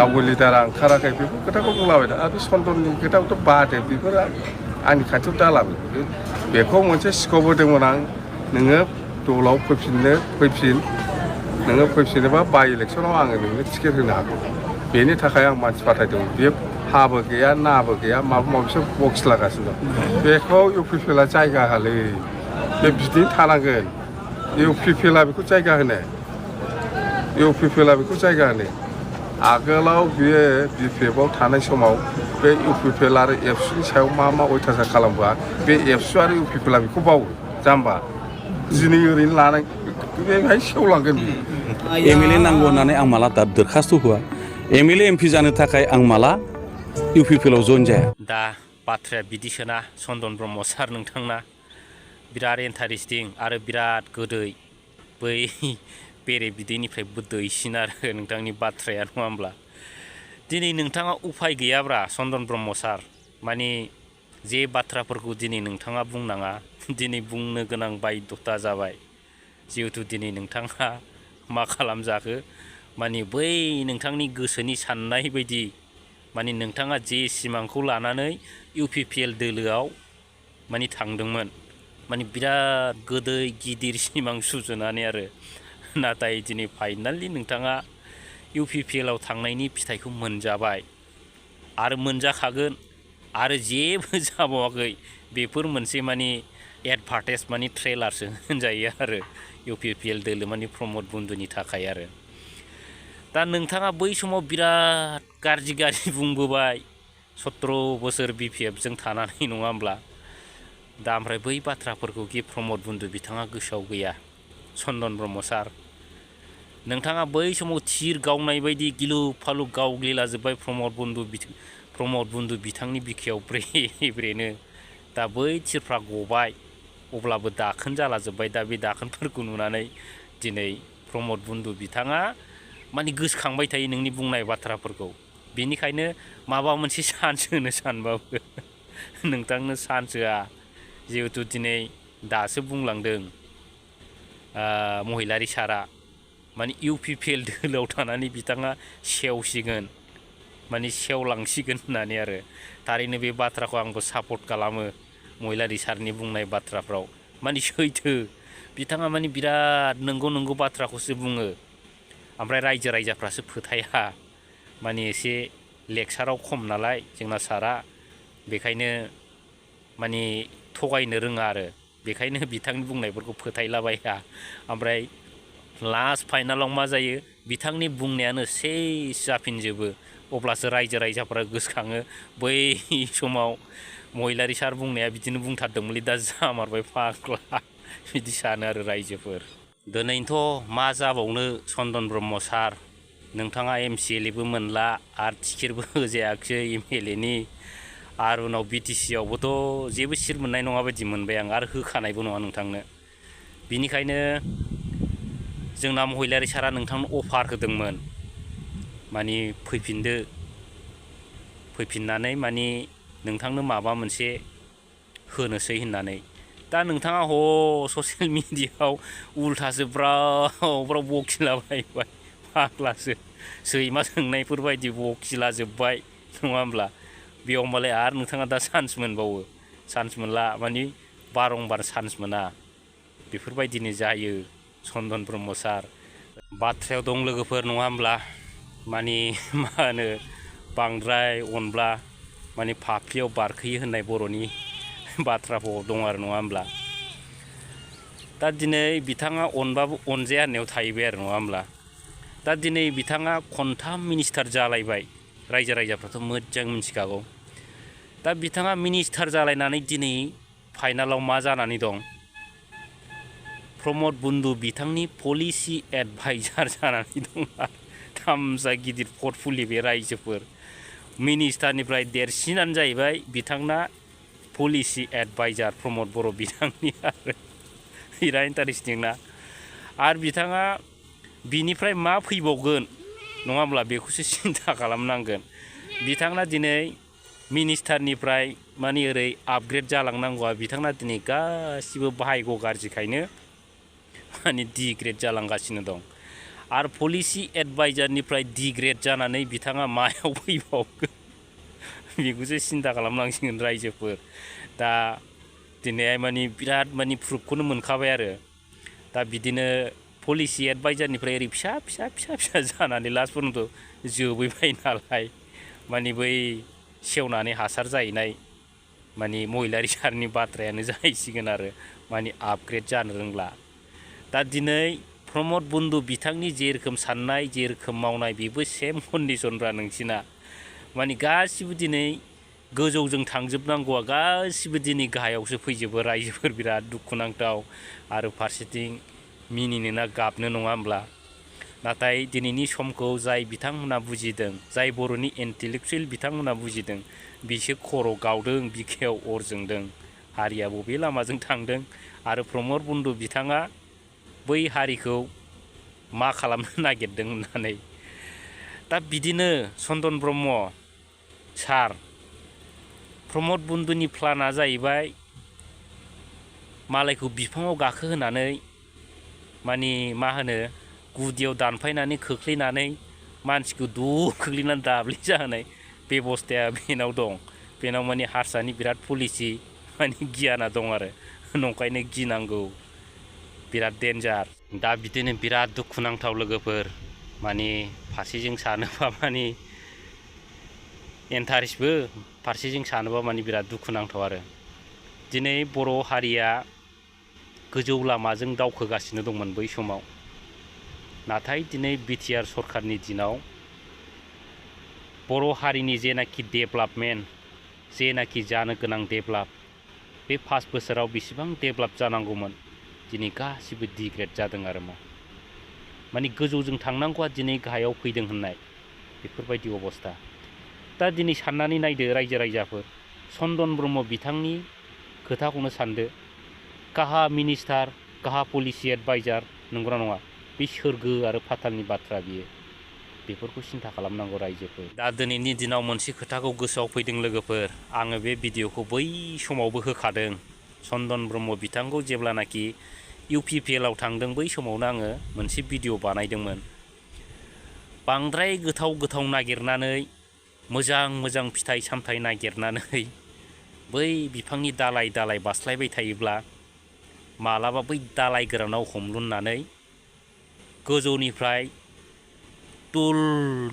रावबो लिडारा ओंखाराखै बेफोर खोथाखौ बुंलाबायदों आरो बे सन्दननि खोथाखौथ' बादो बेफोर आंनि खाथियाव दालाबो बेखौ मोनसे सिखौ होदोंमोन आं नोङो दलाव फैफिन नोङो फैफिनोबा बाइ इलेक्सनाव आङो नोंनो टिकेट होनो हागौ बेनि थाखाय आं मानसि फाथायदों बे हाबो गैया नाबो गैया माबा माबिसो बक्स लागासिनो दं बेखौ इउ पि पि एल आ जायगा होलै बे बिदिनो थानांगोन इउ पि पि एल आ बेखौ जायगा होनो इउ पि पि एल आ बेखौ जायगा होनो आगोलाव बियो बि पि एफ आव थानाय समाव बे इउ पि पि एल आरो एबसुनि सायाव मा अयथासार खालामबा बे एबसु आरो इउ पि पि एल आ बेखौ बावो जाम्बा दिनै ओरैनो लानाय बेहाय सेवलांगोन एम एल ए नांगौ होननानै आं माला दरखास्त' होआ M L A M P जानो थाखाय आं माला इउ पि पि एल आव जइन जाया दा बाथ्राया बिदिसोना चन्दन ब्रह्म सार नोंथांना बिराद इन्टारेस्टिं आरो बिराद गोदै बै बेरे बिदैनिफ्रायबो दैसिन आरो नोंथांनि बाथ्राया नङा होमब्ला दिनै नोंथाङा उफाय गैयाब्रा चन्दन ब्रह्म सार माने जे बाथ्राफोरखौ दिनै नोंथाङा बुंनाङा दिनै बुंनो गोनां बायध'था जाबाय जिहेथु दिनै नोंथाङा मा खालामजाखो माने बै नोंथांनि गोसोनि साननाय बायदि माने नोंथाङा जे सिमांखौ लानानै इउ पि पि एल दोलोआव माने थांदोंमोन माने बिराद गोदै गिदिर सिमां सुजुनानै आरो नाथाय दिनै फाइनालि नोंथाङा इउ पि पि एल आव थांनायनि फिथाइखौ मोनजाबाय आरो मोनजाखागोन आरो जेबो जाबावाखै बेफोर मोनसे माने एडभार्टाइज माने ट्रेलारसो होनजायो आरो इउ पि पि एल दोलो माने प्रमद बन्दुनि थाखाय आरो दा नोंथाङा बै समाव बिराद गाज्रि बुंबोबाय 17 बोसोर बि पि एफ जों थानानै नङा होमब्ला दा ओमफ्राय बै बाथ्राफोरखौ कि प्रमद बन्दु बिथाङा गोसोआव गैया चन्दन ब्रह्म सार नोंथाङा बै समाव थिर गावनाय बायदि गिलु फालु गावग्लिलाजोब्बाय प्रमद बन्दु बिथांनि बिखायाव ब्रे ब्रेनो दा बै थिरफ्रा गबाय अब्लाबो दाखोन जालाजोब्बाय दा बे दाखोनफोरखौ नुनानै दिनै प्रमद बन्दु बिथाङा माने गोसोखांबाय थायो नोंनि बुंनाय बाथ्राफोरखौ बेनिखायनो माबा मोनसे चान्स होनो सानबाबो नोंथांनो चान्स होआ जिहेथु दिनै दासो बुंलांदों महिलारि सारा माने इउ पि पि एल दोलोआव थानानै बिथाङा सेवसिगोन माने सेवलांसिगोन होननानै आरो थारैनो बे बाथ्राखौ आंबो सापर्ट खालामो महिलारि सारनि बुंनाय बाथ्राफ्राव माने सैथो बिथाङा माने बिराद नंगौ बाथ्राखौसो बुङो ओमफ्राय रायजो राजाफ्रासो फोथाया माने एसे लेक्साराव खम नालाय जोंना सारा बेखायनो माने थगायनो रोङा आरो बेखायनो बिथांनि बुंनायफोरखौ फोथायलाबाया ओमफ्राय लास्ट फाइनालाव मा जायो बिथांनि बुंनायानो सेस जाफिनजोबो अब्लासो रायजो राजाफ्रा गोसोखाङो बै समाव महिलारि सार बुंनाया बिदिनो बुंथारदोंमोनलै दा जामारबाय फाग्ला बिदि सानो आरो रायजोफोर दिनैथ' मा जाबावनो चन्दन ब्रह्म सार नोंथाङा एम सि एल एबो मोनला आरो टिकेटबो होजायाखिसै एम एल ए नि आरो उनाव बि टि सि आवबोथ' जेबो सिट मोननाय नङा बायदि मोनबाय आं आरो होखानायबो नङा नोंथांनो बिनिखायनो जोंना महिलारि सारा नोंथांनो अफार होदोंमोन माने फैफिननानै माने नोंथांनो माबा मोनसे होनोसै होननानै दा नोंथाङा ससियेल मिडियायाव उल्थासो ब्राव बखिलाबायबाय फाग्लासो सैमा सोंनायफोर बायदि बखिलाजोब्बाय नङा होमब्ला बेयाव मालाय आरो नोंथाङा दा चान्स मोनबावो चान्स मोनला माने बारंबार चान्स मोना बेफोरबायदिनो जायो चन्दन ब्रह्म सार बाथ्रायाव दं लोगोफोर नङा होमब्ला माने मा होनो बांद्राय अनब्ला माने फाफ्लियाव बारखोयो होननाय बर'नि बाथ्राफोर दं आरो नङा होमब्ला दा दिनै बिथाङा अनबाबो अनजाया होननायाव थाहैबाय आरो नङा होमब्ला दा दिनै बिथाङा खनथाम मिनिस्टार जालायबाय रायजो राजाफ्राथ' मोजां मिथिखागौ दा बिथाङा मिनिस्टार जालायनानै दिनै फाइनालाव मा जानानै दं प्रमद बन्दु बिथांनि पलिसि एडभाइजार जानानै दं थामजा गिदिर पर्टफलि बे रायजोफोर मिनिस्टारनिफ्राय देरसिनानो जाहैबाय बिथांना पलिसि एडभाइजार प्रमद बर' बिथांनि आरो बिराद इन्टारेस्टिं ना आरो बिथाङा बिनिफ्राय मा फैबावगोन नङा होमब्ला बेखौसो सिन्था खालामनांगोन बिथांना दिनै मिनिस्टारनिफ्राय माने ओरै आपग्रेड जालांनांगौआ बिथांना दिनै गासिबो भाग्य गाज्रिखायनो माने डिग्रेड जालांगासिनो दं आरो पलिसि एडभाइजारनिफ्राय डिग्रेड जानानै बिथाङा मायाव फैबावगोन बेखौसो सिन्था खालामनांसिगोन रायजोफोर। दा दिनैहाय माने बिराद माने प्रुफखौनो मोनखाबाय आरो दा बिदिनो पलिसि एडभाइजारनिफ्राय ओरै फिसा फिसा फिसा फिसा जानानै लास्ट पर्यन्त जोबैबाय नालाय माने बै सेवनानै हासार जाहैनाय माने महिलारि सारनि बाथ्रायानो जाहैसिगोन आरो माने आपग्रेड जानो रोंला। दा दिनै प्रमद बन्धु बिथांनि जे रोखोम साननाय जे रोखोम मावनाय बेबो सेम कन्डिसनफ्रा नोंसिना माने गासिबो दिनै गोजौजों थांजोबनांगौआ गासिबो दिनै गाहायावसो फैजोबो रायजोफोर बिराद दुखुनांथाव आरो फारसेथिं मिनिनो ना गाबनो नङा होमब्ला। नाथाय दिनैनि समखौ जाय बिथांमोना बुजिदों जाय बर'नि इन्टेलेक्सुवेल बिथांमोना बुजिदों बिसोर खर' गावदों बिखायाव अर जोंदों हारिया बबे लामाजों थांदों आरो प्रमद बन्धु बिथाङा बै हारिखौ मा खालामनो नागिरदों होननानै। दा बिदिनो चन्दन ब्रह्म सार प्रमद बन्धुनि प्लाना जाहैबाय मालायखौ बिफाङाव गाखोहोनानै माने मा होनो गुदियाव दानफायनानै खोख्लैनानै मानसिखौ खोख्लैनानै दाब्ले जाहोनाय बेबस्थाया बेनाव दं। बेनाव माने हारसानि बिराद पलिसि माने गियाना दं आरो नंखायनो गिनांगौ बिराद डेन्जार। दा बिदिनो बिराद दुखुनांथाव लोगोफोर माने फारसेजों सानोबा माने इन्टारेस्टबो फारसेजों सानोबा माने बिराद दुखुनांथाव आरो दिनै बर' हारिया गोजौ लामाजों दावखोगासिनो दंमोन बै समाव। नाथाय दिनै बिटिआर सरकारनि दिनाव बर' हारिनि जेनाखि डेभेलपमेन्ट जेनाखि जानो गोनां डेभेलप बे 5 बोसोराव बेसेबां डेभेलप जानांगौमोन दिनै गासिबो डिग्रेड जादों आरो माने गोजौजों थांनांगौआ दिनै गाहायाव फैदों होननाय बेफोरबायदि अबस्था। दा दिनै साननानै नायदो रायजो राजाफोर चन्दन ब्रह्म बिथांनि खोथाखौनो सानदो काहा मिनिस्टार काहा पलिसि एडभाइजार नंगौना नङा बे सोरगो आरो फातालनि बाथ्रा बियो बेफोरखौ सिन्था खालामनांगौ रायजोफोर। दा दिनैनि दिनाव मोनसे खोथाखौ गोसोआव फैदों लोगोफोर आङो बे भिडिअखौ बै समावबो होखादों चन्दन ब्रह्म बिथांखौ जेब्लानाखि UPPLआव थांदों बै समावनो आङो मोनसे भिडिअ बानायदोंमोन। बांद्राय गोथाव गोथाव नागिरनानै मोजां मोजां फिथाइ सामथाइ नागिरनानै बै बिफांनि दालाय दालाय बास्लायबाय थायोब्ला मालाबा बै दालाय गोरानाव हमलुननानै गोजौनिफ्राय दुल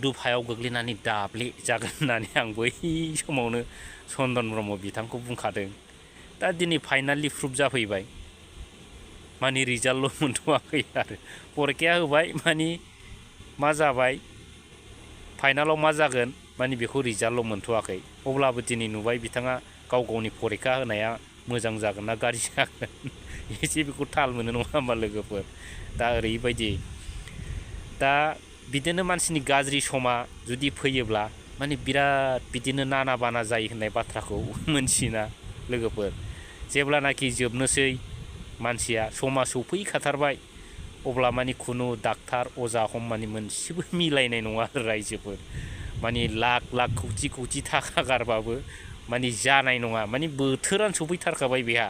दुफायाव गोग्लैनानै दाब्ले जागोन होननानै आं बै समावनो चन्दन ब्रह्म बिथांखौ बुंखादों। दा दिनै फाइनालि प्रुफ जाफैबाय माने रिजाल्टल' मोनथ'वाखै आरो परिखाया होबाय माने मा जाबाय फाइनालाव मा जागोन माने बेखौ रिजाल्टल' मोनथ'वाखै। अब्लाबो दिनै नुबाय बिथाङा गाव गावनि परिखा होनाया मोजां जागोन ना गाज्रि जागोन एसे बेखौ थाल मोनो नङा होमबा लोगोफोर। दा ओरैबायदि दा बिदिनो मानसिनि गाज्रि समा जुदि फैयोब्ला माने बिराद बिदिनो नाना बाना जायो होननाय बाथ्राखौ मोनथियोना लोगोफोर। जेब्लानाखि जोबनोसै मानसिया समा सफैखाथारबाय अब्ला माने खुनु डाक्टार अजा हम माने मोनसेबो मिलायनाय नङा आरो रायजोफोर माने लाख लाख कौटि कौटि थाखा गारबाबो माने जानाय नङा माने बोथोरानो सफैथारखाबाय बेहा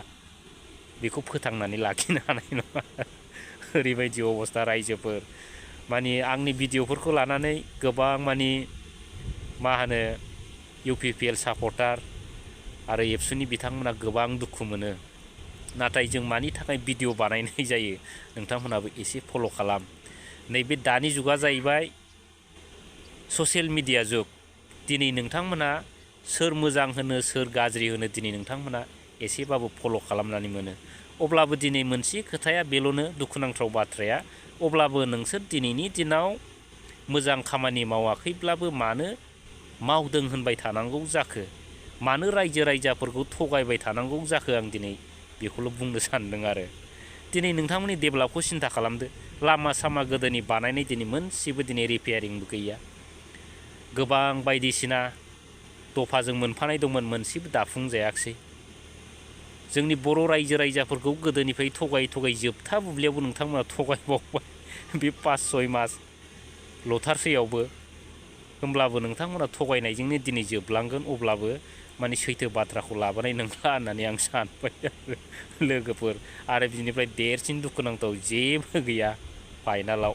बेखौ फोथांनानै लाखिनो हानाय नङा ओरैबायदि अबस्था रायजोफोर। माने आंनि भिडिअफोरखौ लानानै गोबां माने मा होनो UPPL सापर्टार आरो एबसुनि बिथांमोना गोबां दुखु मोनो। नाथाय जों मानि थाखाय भिडिअ बानायनाय जायो नोंथांमोनाबो एसे फल' खालाम। नैबे दानि जुगा जाहैबाय ससियेल मिडिया जुग। दिनै नोंथांमोना सोर मोजां होनो सोर गाज्रि होनो दिनै नोंथांमोना एसेबाबो फल' खालामनानै मोनो। अब्लाबो दिनै मोनसे खोथाया बेल'नो दुखुनांथाव बाथ्राया अब्लाबो नोंसोर दिनैनि दिनाव मोजां खामानि मावाखैब्लाबो मानो मावदों होनबाय थानांगौ जाखो मानो रायजो राजाफोरखौ थगायबाय थानांगौ जाखो आं दिनै बेखौल' बुंनो सानदों आरो। दिनै नोंथांमोननि डेभेलपखौ सिन्था खालामदो लामा सामा गोदोनि बानायनाय दिनै मोनसेबो दिनै रिपेयारिंबो गैया। गोबां बायदिसिना दफाजों मोनफानाय दंमोन मोनसेबो दाफुंजायाखिसै। जोंनि बर' रायजो राजाफोरखौ गोदोनिफ्राय थगाय थगाय जोबथा बुब्लियावबो नोंथांमोना थगायबावबाय बे 5-6 मास लथारसैयावबो। होमब्लाबो नोंथांमोना थगायनायजोंनो दिनै जोबलांगोन अब्लाबो माने सैथो बाथ्राखौ लाबोनाय नंला होननानै आं सानबाय आरो लोगोफोर। आरो बिनिफ्राय देरसिन दुखुनांथाव जेबो गैया फाइनालाव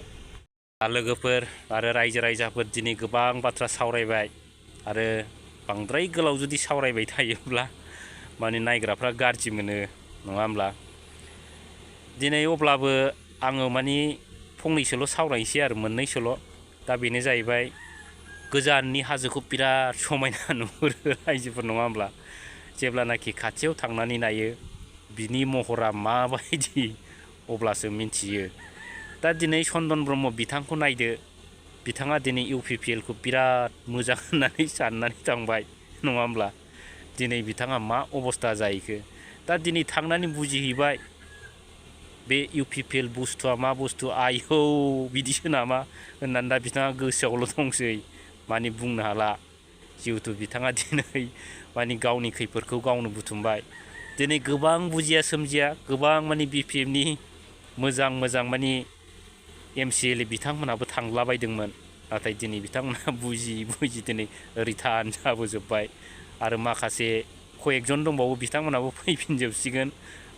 लोगोफोर आरो रायजो राजाफोर दिनै गोबां बाथ्रा सावरायबाय आरो बांद्राय गोलाव जुदि सावरायबाय थायोब्ला माने नायग्राफ्रा गाज्रि मोनो नङा होमब्ला दिनै अब्लाबो आङो माने फंनैसोल' सावरायनोसै आरो मोननैसोल' दा बेनो जाहैबाय गोजाननि हाजोखौ बिराद समायना नुहुरो रायजोफोर नङा होमब्ला जेब्लानाखि खाथियाव थांनानै नायो बिनि महरा माबायदि अब्लासो मिन्थियो दा दिनै चन्दन ब्रह्म बिथांखौ नायदो बिथाङा दिनै UPPLखौ बिराद मोजां होननानै साननानै थांबाय नङा होमब्ला दिनै बिथाङा मा अबस्था जाहैखो दा दिनै थांनानै बुजिहैबाय बे UPPL बुस्थुआ मा बुस्थु आयौ बिदिसो नामा होननानै दा बिथाङा गोसोआवल' दंसै माने बुंनो हाला जिहेथु बिथाङा दिनै माने गावनि खैफोदखौ गावनो बुथुमबाय दिनै गोबां बुजिया सोमजिया गोबां माने BPMनि मोजां माने MCLA बिथांमोनहाबो थांलाबायदोंमोन नाथाय दिनै बिथांमोनहा बुजि दिनै रिटार्न जाबोजोब्बाय आरो माखासे कयेकजन दंबावो बिथांमोनहाबो फैफिनजोबसिगोन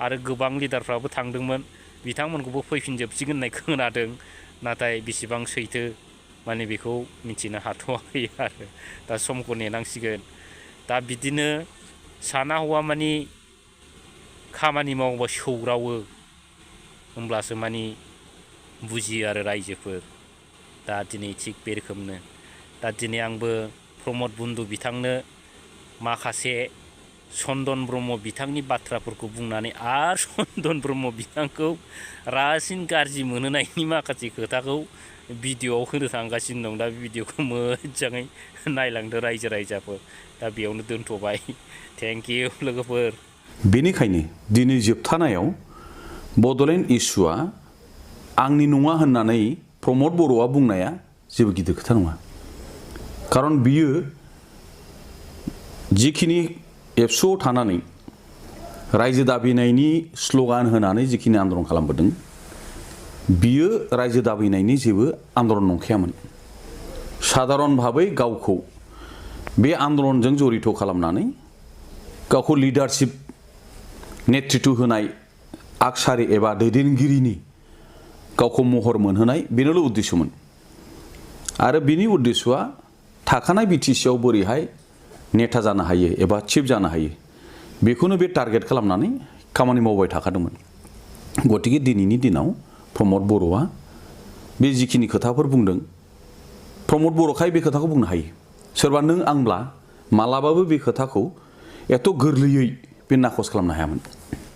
आरो गोबां लिडारफ्राबो थांदोंमोन बिथांमोनखौबो फैफिनजोबसिगोन होननाय खोनादों नाथाय बेसेबां सैथो माने बेखौ मिथिनो हाथ'वाखै आरो दा समखौ नेनांसिगोन दा बिदिनो साना हौवा माने खामानि मावोबा सौग्रावो होमब्लासो माने बुजियो आरो रायजोफोर दा दिनै थिग बे रोखोमनो दा दिनै आंबो प्रमद बन्दु बिथांनो माखासे चन्दन ब्रह्म बिथांनि बाथ्राफोरखौ बुंनानै आरो चन्दन ब्रह्म बिथांखौ रासिन गाज्रि मोनहोनायनि माखासे खोथाखौ भिडिअ'आव होनो थांगासिनो दं दा बे भिडिअ'खौ मोजाङै नायलांदो रायजो राजाफोर दा बेयावनो दोनथ'बाय थेंक इउ लोगोफोर बेनिखायनो दिनै जोबथानायाव बड'लेण्ड इस्युआ आंनि नङा होननानै प्रमद बर'आ बुंनाया जेबो गिदिर खोथा नङा खारन बियो जिखिनि एबसुआव थानानै रायजो दाबिनायनि स्ल'गान होनानै जिखिनि आन्दलन खालामबोदों बियो रायजो दाबिनायनि जेबो आन्दलन नंखायामोन साधारन भाबै गावखौ बे आन्दलनजों जड़ित खालामनानै गावखौ लिडारशिप नेतृत्व होनाय आगसारि एबा दैदेनगिरिनि गावखौ महर मोनहोनाय बेनोल' उद्देश्यमोन आरो बिनि उद्देश्यआ थाखानाय BTCआव बोरैहाय नेता जानो हायो एबा चिफ जानो हायो बेखौनो बे टारगेट खालामनानै खामानि मावबाय थाखादोंमोन गतिके दिनैनि दिनाव प्रमद बर'आ बे जिखिनि खोथाफोर बुंदों प्रमद बर'खाय बे खोथाखौ बुंनो हायो सोरबा नों आंब्ला मालाबाबो बे खोथाखौ एथ' गोरलैयै बे नाखस खालामनो हायामोन